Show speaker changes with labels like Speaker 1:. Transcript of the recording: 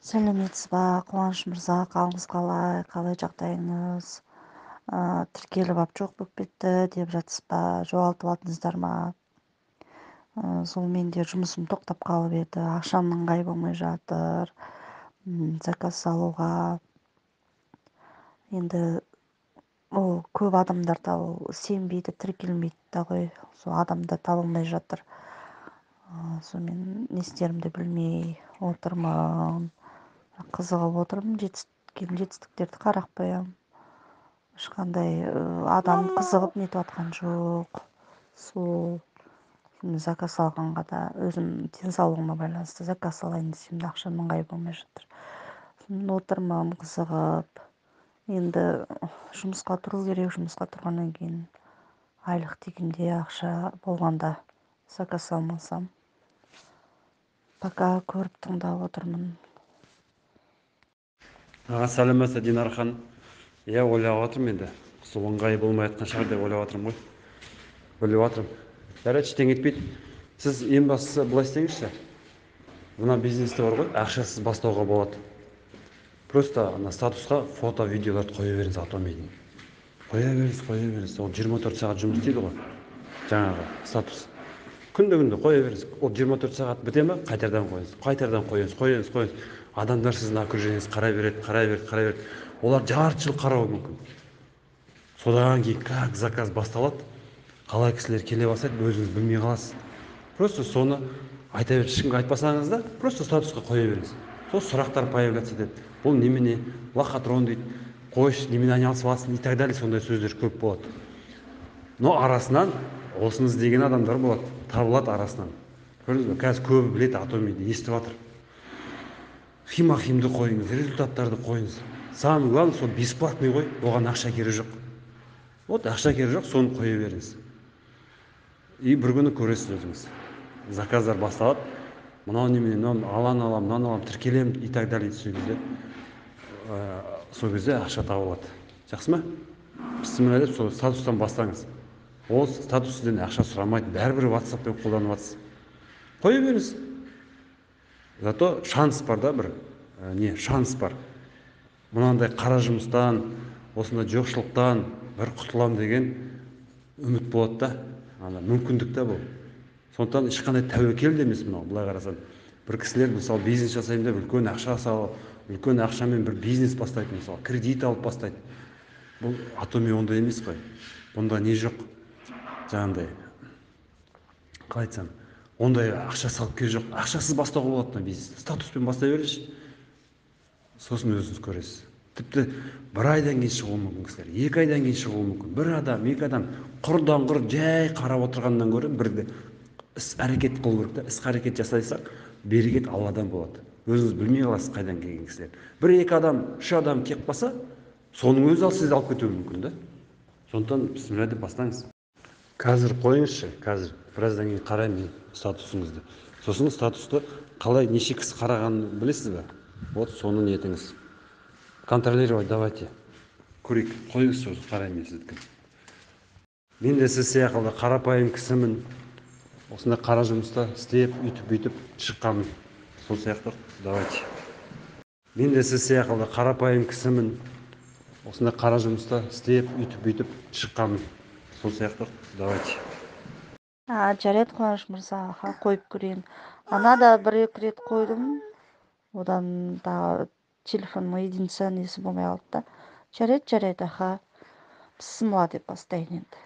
Speaker 1: Сәлеметсіз ба, Қуаныш мырза, қалыңыз қалай, қалай жағдайыңыз? Тіркеліп алып жоқ болып кетті деп жатсыз ба, жоғалтып алдыңыздар ма? Сол менде жұмысым тоқтап қалып еді, ақшам ыңғай болмай жатыр заказ салуға. Енді ол көп адамдарда ол сенбейді, тіркелмейді да ғой, сол адамдар табылмай жатыр. Сонымен не істерімді білмей отырмын, қызығып отырмын, жетістіктерді қарап қоямын. Ешқандай адам қызығып нетіп жатқан жоқ. Сол заказ алғанға да өзім денсаулығыма байланысты заказ алайын десем де, ақшам ыңғай болмай жатыр. Сонымен отырмын қызығып. Енді жұмысқа тұру керек, жұмысқа тұрғаннан кейін айлық дегенде ақша болғанда заказ алмасам. Пока көріп тыңдап отырмын.
Speaker 2: Аға, сәлеметсіз, Динара ханым. Иә, ойлап жатырмын енді, сол ыңғайы болмай жатқан шығар деп ойлап жатырмын ғой, біліп жатырмын. Жарайды, ештеңе етпейді. Сіз ең бастысы былай істеңізші: мына бизнесте бар ғой, ақшасыз бастауға болады. Просто ана статусқа фото, видеоларды қоя беріңіз, Атомидің қоя беріңіз, қоя беріңіз. Ол 24 сағат жұмыс істейді ғой жаңағы статус. Күнде, күнде қоя беріңіз. Ол 24 сағат біте ма, қайтадан қойыңыз, қайтадан қойыңыз, қойыңыз, қойыңыз. Адамдар сіздің окружение ңіз қарай береді, қарай береді, қарай береді. Олар жарты жыл қарауы мүмкін. Содан кейін как заказ басталады, қалай кісілер келе бастайды, өзіңіз білмей қаласыз. Просто соны айта беріңіз, ешкімге айтпасаңыз да, просто статусқа қоя беріңіз. Сол сұрақтар появляться етеді: бұл немене, лохотрон дейді, қойшы, немен айналысып жатрсың и так далее. Сондай сөздер көп болады. Но арасынан осыны іздеген адамдар болады, табылады арасынан. Көрдіңіз бе, қазір көбі біледі, Атомиді естіп жатыр. Химахимді қойыңыз, результаттарды қойыңыз. Самое главное, сол бесплатный ғой, оған ақша керек жоқ. Вот ақша керек жоқ, соны қоя беріңіз. И бір күні көресіз өзіңіз, заказдар басталады. Мынау немене, мынау аланы аламын, мынаны аламын, тіркелемін и так далее. Сол кезде ақша табылады. Жақсы ма? Бісміллә деп сол статустан бастаңыз. Ол статус сізден ақша сұрамайды, бәрібір Ватсаппен қолданып жатсыз, қоя беріңіз. Зато шанс бар да, бір не шанс бар, мынандай қара жұмыстан, осындай жоқшылықтан бір құтыламын деген үміт болады да, ана мүмкіндік та бұл. Сондықтан ешқандай тәуекел де емес мынау. Былай қарасаң, бір кісілер, мысалы, бизнес жасаймын деп үлкен ақша салып, үлкен ақшамен бір бизнес бастайды, мысалы, кредит алып бастайды. Бұл Атоми ондай емес қой. Бұнда не жоқ, жаңағындай, қалай айтсам, ондай ақша салып керек жоқ, ақшасыз бастауға болады мына бизнесті. Статуспен бастай беріңізші, сосын өзіңіз көресіз. Тіпті бір айдан кейін шығуы мүмкін кісілер, 2 айдан кейін шығуы мүмкін. Бір адам, екі адам құрдан құр жай қарап отырғаннан гөрі бір іс әрекет қылу керек та. Іс әрекет жасасақ, берекет Алладан болады. Өзіңіз білмей қаласыз қайдан келген кісілер. Бір екі адам, үш адам келіп қалса, соның өзі ал сізді алып кетуі мүмкін да. Сондықтан бісміллә деп бастаңыз. Қазір қойыңызшы, қазір біраздан кейін қараймын мен статусыңызды. Сосын статусты қалай, неше кісі қарағанын білесіз бе? Вот соны нетіңіз, контролировать. Давайте көрейік, қойыңыз, сосын қараймын мен сіздікін. Мен де сіз сияқты қарапайым кісімін, осындай қара жұмыста істеп, үйтіп бүйтіп шыққанмын, сол сияқты. Давайте. Мен де сіз сияқты қарапайым кісімін, осындай қара жұмыста істеп, үйтіп бүйтіп шыққанмын, сол сияқты. Давайте.
Speaker 1: А, жарайды, Қуаныш мырза, аха, қойып көрейін. Ана да бір екі рет қойдым, одан тағы телефонның единица несі болмай қалды да. Жарайды, жарайды, аха, бісміллә деп бастайын енді.